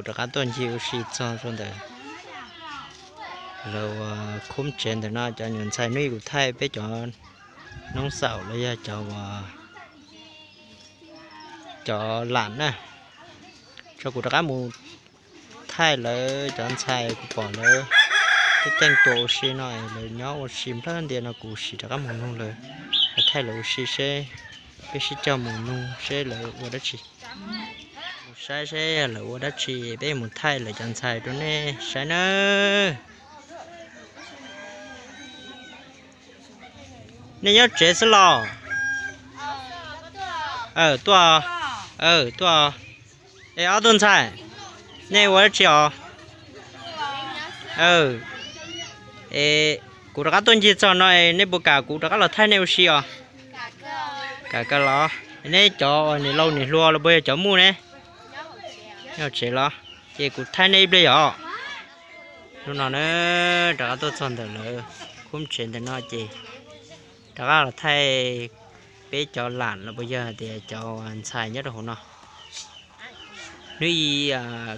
rov qab tuaj ncig ua si txog rau ntawm lawv ua khub tsev ntawm no, cov nyuam ntxhais hnub ib kuv thaij peb cov noob xaum los yog cov ua cov lam na, tso kuv rov qab mus thaij lawv cov ntxhais, kuv pom lawv teeb teej tuaj ua si no, lawv nyob ua si nplawg ntias no, kuv sim rov qab mus nug lawv, thaij lawv ua si seb, peb sib cog mus nug seb lawv ua dab tsi, mus saib seb lawv ua dab tsi, peb mus thaij lawv cov ntxhais rau nej saib nawb. Nej nyob tsev xwb los? Aw, tuaj. Aw, tuaj. Es ob tug ntxhais, nej ua dab tsi os? Aw, es kuv rov qab tuaj ncig txog no, nej puas kam kuv rov qab los thaij nej ua si os? Kam kawg los. Nej cov uas niam laus niam hluas los puas yog cov muj ne? Nyob tsev los? Ces kuv thaij nej ib pliag yom. Hnub no na, rov qab tuaj txog ntawm lawv khub tsev ntawm no ces rov qab los thaij peb cov lam los puas yog tias cov ntxhais nyob rau hauv no. Hnub ib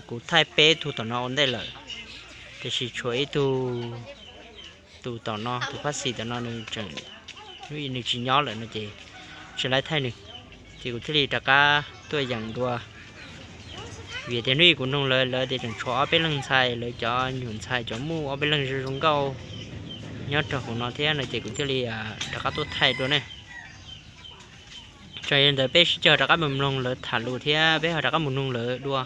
kuv thaij peb tug tom no ua ntej lawm, tiam sis tshuav ib tug, tus tom no, tus phab xis tom no nws tseem, hnub ib nws tsis nyob lawm no ces tsis laib thaij nws, ces kuv thiaj li rov qab tuaj yeem dua. Vim tias hnub ib kuv nug lawv, lawv tias tseem tshuav ob peb leeg ntxhais, lawv cov nyuam ntxhais cov muj ob peb leeg zoo zoo nkauj nyob rau hauv no thiab no ces kuv thiaj li rov qab tuaj thaij dua ne. Tso yog li ntawd peb sib cog rov qab mus mloog lawv tham lus thiab peb ho rov qab mus nug lawv dua.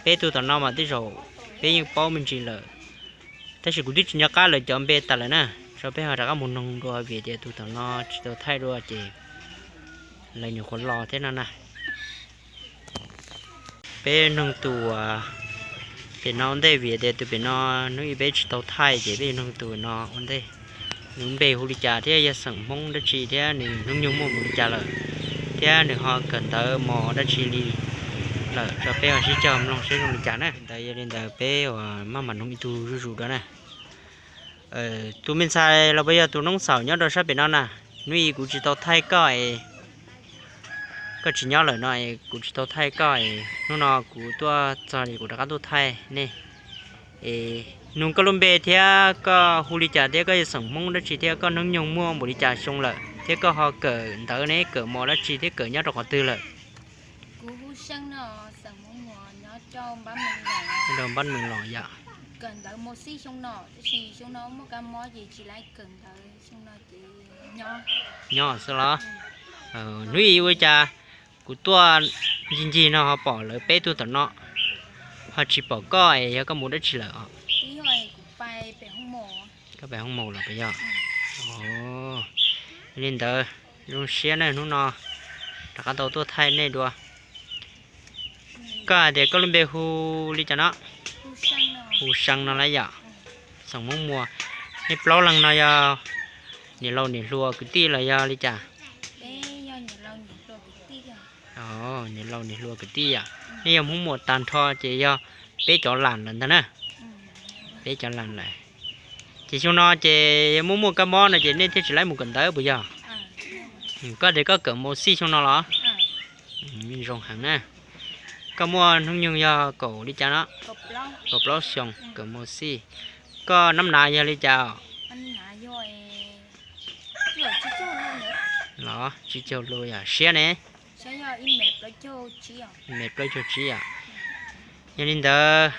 Peb tug tom no mas tej zaum peb yeej paub me ntsis lawm, tab sis kuv twb tsis nco qab lawv cov npe tas lawm na. Tso peb ho rov qab mus noog dua vim tias tus tom no tsis tau thaij dua ces lawv nyuam qhuav los thiab no na. Peb noog tus pem no ua ntej vim tias tus pem no hnub ib peb tsis tau thaij ces peb noog tus no ua ntej, nws npe hu li cas thiab yog xeem Hmoob dab tsi thiab nws hnub nyoog muaj npaum li cas lawm, thiab nws ho kawm ntawv mos dab tsi li lawm, tso peb ho sib cog mloog seb zoo li cas na. Ntawd yog li ntawd peb uas maj mam noog ib tug zuj zus dua na. Tus me ntxhais los puas yog tus noob xaum nyob rau sab pem no na? Hnub ib kuv tsis tau thaij koj es, koj tsis nyob lawm no es kuv tsis tau thaij koj es hnub no kuv tuaj txog es kuv rov qab tuaj thaij nej. Es nug koj lub npe thiab koj hu li cas thiab koj yog xeem Hmoob dab tsi thiab koj hnub nyoog muaj npaum li cas xyoo lawm thiab koj ho kawm ntawv ne kawm mos dab tsi thiab kawm nyob rau qhov twg lawm? Rau Npab Mees los yom. Nyob xwb los? Hnub ib ua cas kuv tuaj ncig ncig no ho pom lawv peb tug tom no, ho tsis pom koj es yog koj mus dab tsi lawm os? Koj pem hoob maus los puas yog? Li ntawd zoo siab na, hnub no rov qab tau tuaj thaij nej dua. Koj hais tias koj lub npe hu li cas no? Hu See no lawm yom. Xeem Hmoob Muas. Nej plaub leeg no yog niam laus niam hluas kwv tij los yog li cas? Niam laus niam hluas kwv tij yom. Nej yog Hmoob Muas tag nrho ces yog peb cov lam lawm ntag na. Peb cov lam lawm. Ces xyoo no ces yog muaj muaj kab mob no ces nej thiaj tsis laib mus kawm ntawv puas yog? Koj tias koj kawm mos xij xyoo no los? Zoo heev na. Koj muaj hnub nyoog yog kaum li cas no? Kaum plaub xyoo kawm mos xij. Koj nab nav yog li cas? Los tsib caug hlu yom, siab ne? Me plaub caug tsib yom. Yog li ntawd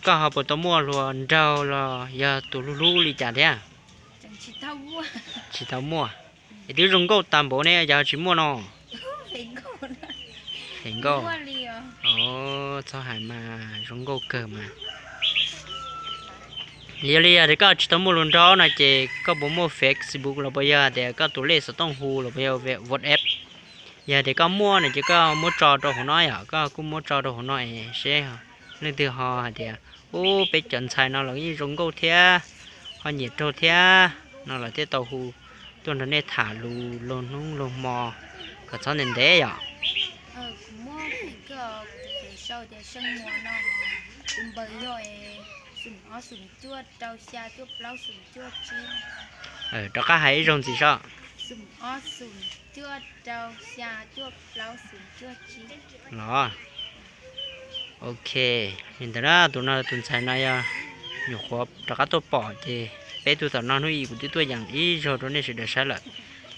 koj ho puas tau muaj hluas nraug los yog tus hlub hlub li cas thiab? Tsis tau muaj. Es twb zoo nkauj tag npaum ne cas ho tsis muaj no? Feem nkauj. Txhob hais mas zoo nkauj kawg mas. Yog li tias koj tsis tau muaj hluas nraug no ces koj puas muaj Facebook los puas yog tias koj tus lej xov tooj hu los puas yog WhatsApp? Yog tias koj muaj no ces koj muab tso rau hauv no yom, koj kuj muab tso rau hauv no es seb leej twg ho hais tias, ub, peb cov ntxhais no los yeej zoo nkauj thiab, ho nyiam raug thiab no los thiaj tau hu tuaj nrog nej tham lus luag hnub luag hmo kom txhob ntev ntev yom. Rov qab hais ib zaug ntxiv sob. Los. Ok, li ntawd na, tus no tus ntxhais no yog nyuam qhuav rov qab tuaj pom ces peb tug tom no hnub i kuv twb tuaj yeem ib zaug rau nej sawv daws saib lawm,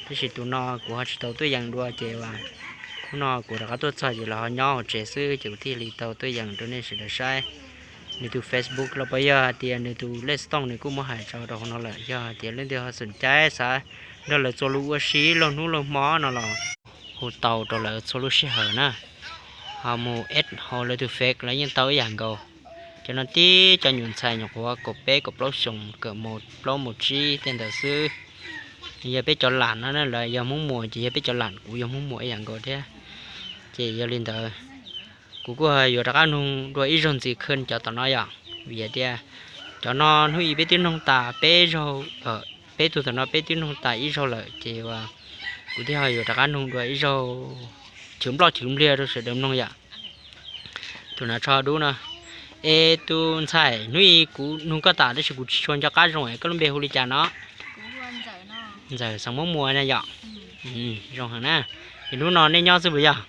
tab sis tus no kuv ho tsis tau tuaj yeem dua ces hnub no kuv rov qab tuaj txog ces los ho nyob hauv tsev xwb ces kuv thiaj li tau tuaj yeem rau nej sawv daws saib. Nws tus Facebook los puas yog hais tias nws tus lej xov tooj nws kuj muab hais tso rau hauv no lawm, yog hais tias leej twg ho xom caib xav nrog lawv txuas lus ua si laug hnub laug hmo no los hu tau rau lawv txhua lub sij hawm na. Ho mus add hauv lawv tus Face los yeej tau ib yam nkaus. Cov no tib cov nyuam ntxhais nyuam qhuav kaum peb kaum plaub xyoos kawm mus plaub mus tsib tej ntawd xwb. Yog peb cov lam no na, lawv yog Hmoob Muas ces yog peb cov lam kuv yog Hmoob Muas ib yam nkaus thiab. Ces yog li ntawd, kuv kuj yuav rov qab nug dua ib zaug ntxiv khwb cov tom no yom, vim hais tias cov no hnub i peb twb noog tas peb zaug, peb tug tom no peb twb noog tas ib zaug lawm ces kuv thiaj ho yuav rov qab nug dua ib zaug chwv nploj chwv npliag rau sawv daws mloog yom. Tus no tsho dub no. Es tus ntxhais, hnub i kuv nug koj tas tab sis kuv tsis tshua nco qab zoo es koj lub npe hu li cas no? Ntxawm xeem Hmoob Muas na yom. Zoo heev na. Es hnub no nej nyob xwb puas yog?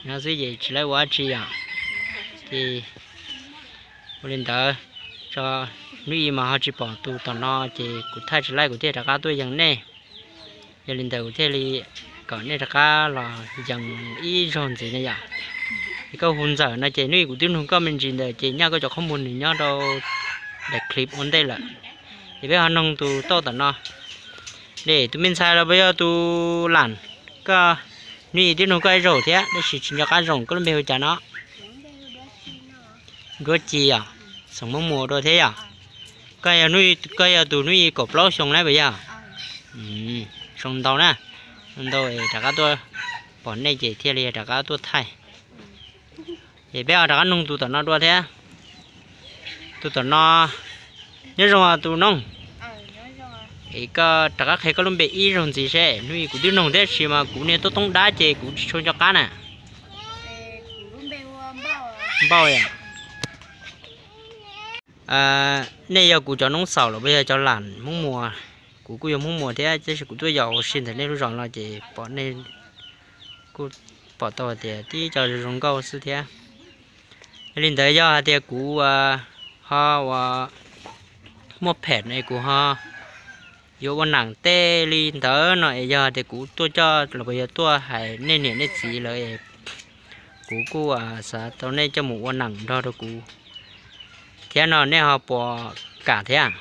Nyob xwb ces tsis laib ua dab tsi yom. Ces ua li ntawd, tso, hnub i mas ho tsis pom tus tom no ces kuv thaij tsis laib kuv thiaj rov qab tuaj yees nej. Yog li ntawd kuv thiaj li kom nej rov qab los yees ib zaug ntxiv na yom. Es koj hu Ntxawm no ces hnub i kuv twb nug koj me ntsis ntawd ces nyaj koj cov qhob muag nws nyob rau daim clip ua ntej lawm. Ces peb ho noog tus tauj tom no. Dej, tus me ntxhais los puas yog tus lam? Koj, hnub i twb nug koj ib zaug thiab tab sis tsis nco qab zoo, koj lub npe hu cas no? Duab Ci yom, xeem Hmoob Muas dua thiab yom. Koj yog tus hnub i kaum plaub xyoo na puas yog? Zoo ntau na, zoo ntau rov qab tuaj pom nej ces thiaj li rov qab tuaj thaij. Es peb ho rov qab noog tus tom no dua thiab. Tus tom no, nyob zoo tus noog. Es koj rov qab qhia koj lub npe ib zaug ntxiv seb, hnub i kuv twb noog thiab sis mas kuv niag toob toob dab ces kuv tsis tshua nco qab na. Npauj yom. Nej yog kuv cov noob xaus los puas yog cov lam Hmoob Muas? Kuv kuj yog Hmoob Muas thiab tab sis kuv tuaj yaum ua si ntawm nej lub zos no ces pom nej kuj pom tau hais tias tib co zoo zoo nkauj xwb thiab. Yog li ntawd yog hais tias kuv ho ua muaj phem no es kuv ho yuav ua nam tej li ntawd no es yog hais tias kuv tuaj coj los puas yog tuaj hais nej niam nej txiv lawm es kuv kuj xav tau nej coj mus ua nam nrog rau kuv thiab no nej ho puas kam thiab?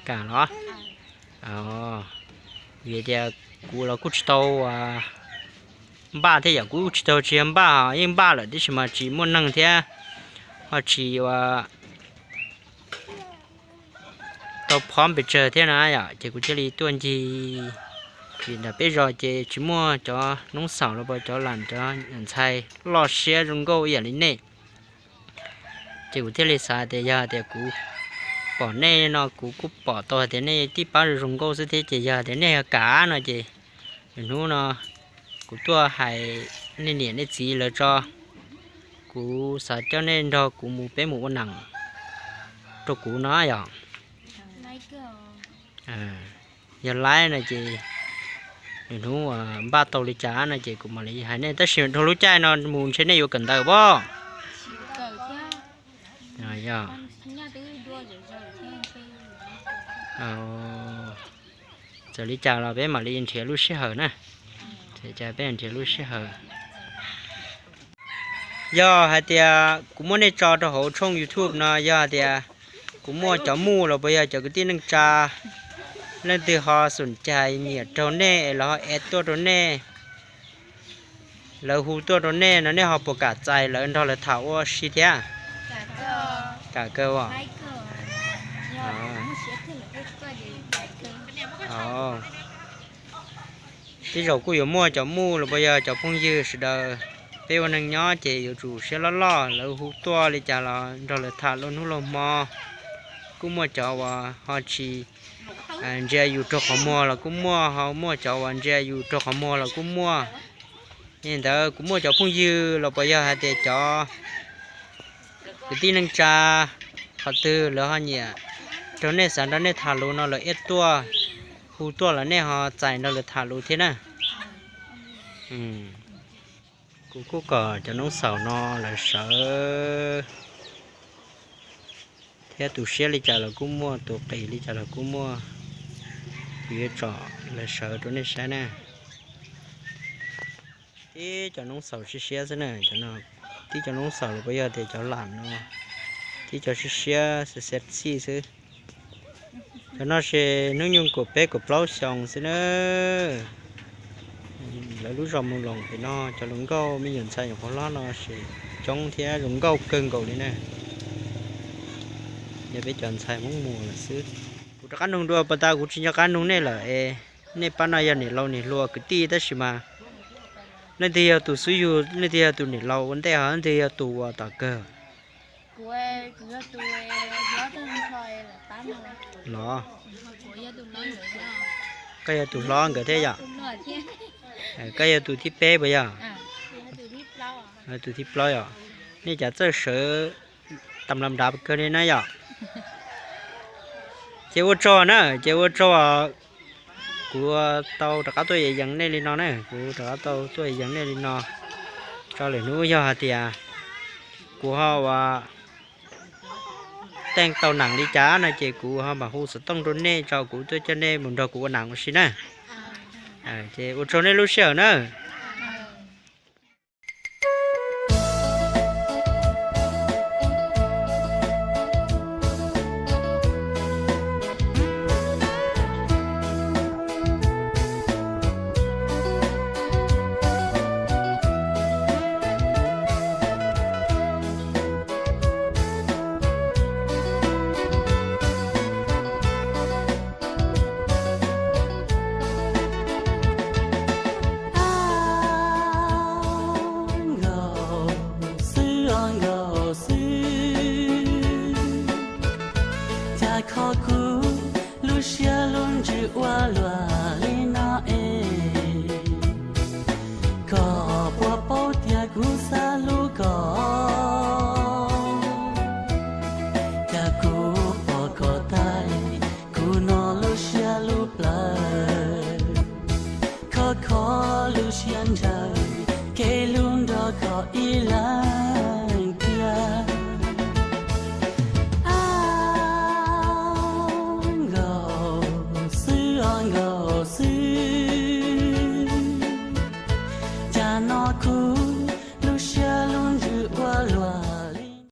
Kam los? Vim tias kuv los kuj tsis tau npaj thiab yom, kuj tsis tau tsis yog npaj, yeej npaj lawm tab sis mas tsis muaj neeg thiab ho tsis ua tau phob pes tsawg thiab na yom, ces kuv thiaj li tuaj ncig vim nram peb zos ces tsis muaj cov noob xaus los puas cov lam cov ntxhais loj siab zoo nkauj ib yam li nej. Ces kuv thiaj li xav tias yog tias kuv pom nej no kuv kuj pom tau hais tias nej tib pab zoo zoo nkauj xwb thiab ces yog tias nej kam no ces hnub no kuv tuaj hais nej niam nej txiv lawv tso, kuv xav coj nej nrog kuv mus peb mus ua nam rau kuv no yom. Yog laib no ces nws hnub npaj tau li cas no ces kuv mam li hais nej tab sis dhau lub caij no mus ntshe nej yuav kawm ntawv pob. Txawm li cas los peb mam li nrhiav lub sij hawm na, peb nrhiav lub sij hawm. Yog hais tias kuv muab nej tso rau hauv tshooj YouTube no yog hais tias kuv muaj cov muj los puas yog cov kwv tij neej tsa leej twg ho xum cai nyiam raug nej es lawv ho ev tuaj rau nej, lawv hu tuaj rau nej no nej ho puas kam txais lawv nrog lawv tham ua si thiab? Kam kawg. Tej zaum kuj yuav muaj cov muj los puas yog cov phooj ywg sawv daws, peb ua neeg nyob ces yuav tsum siab loj loj, lawv hu tuaj li cas los nrog lawv tham lub hnub lub hmo. Kuj muaj cov uas ho tsis ntsia yus raug qhov muag los kuj muaj, ho muaj cov uas ntsia yus raug qhov muag los kuj muaj. Li ntawd kuv muaj cov phooj ywg los puas yog hais tias cov kwv tij neej tsa qhov twg lawv ho nyiam raug nej xav nrog nej tham lus no lawv ev tuaj hu tuaj los nej ho txais nrog lawv tham lus thiab na. Kuv kuj kom cov noob xaum no lawv sawv thiab, tus siab li cas los kuj muaj, tus qis li cas los kuj muaj. Kuv yuav tsom lawv sawv rau nej saib na. Tib cov noob xaum siab siab xwb na, tib cov noob xaum los puas yog tias cov lam no, tib cov siab siab xwb, xwb xwb. Cov no ces hnub nyoog kaum peb kaum plaub xyoos xwb na. Lawv lub zos Mus Loos pem no cov hluas nkauj me nyuam ntxhais nyuam qhuav hlob no ces coob thiab zoo nkauj kawg nkaus li na. Yog peb cov ntxhais Hmoob Muas lawm xwb. Kuv rov qab nug dua, pas tas kuv tsis nco qab nug nej lawm es, nej pab no yog niam laus niam hluas kwv tij tab sis mas leej twg yog tus xub yug, leej twg yog tus niam laus ua ntej, ho leej twg yog tus uas tom kawg? Los, koj yog tus hlob nkawd thiab yom? Koj yog tus thib peb puas yog? Tus thib plaub yom? Nej cas txawj sawv tam la nrad kawg li na yom? Ces ua tsaug na, ces ua tsaug. Kuv tau rov qab tuaj yees nej li no na, kuv rov qab tau tuaj yees nej li no. Tso lwm hnub yog hais tias kuv ho ua teej tau nees li cas no ces kuv ho mam hu xov tooj rau nej tso, kuv tuaj coj nej mus nrog kuv ua nees ua si na. Ces ua tsaug nej lub sij hawm na. Nkaus xwb os nkaus xwb, cas kho kuv lub siab lub ntsws ua luaj li no.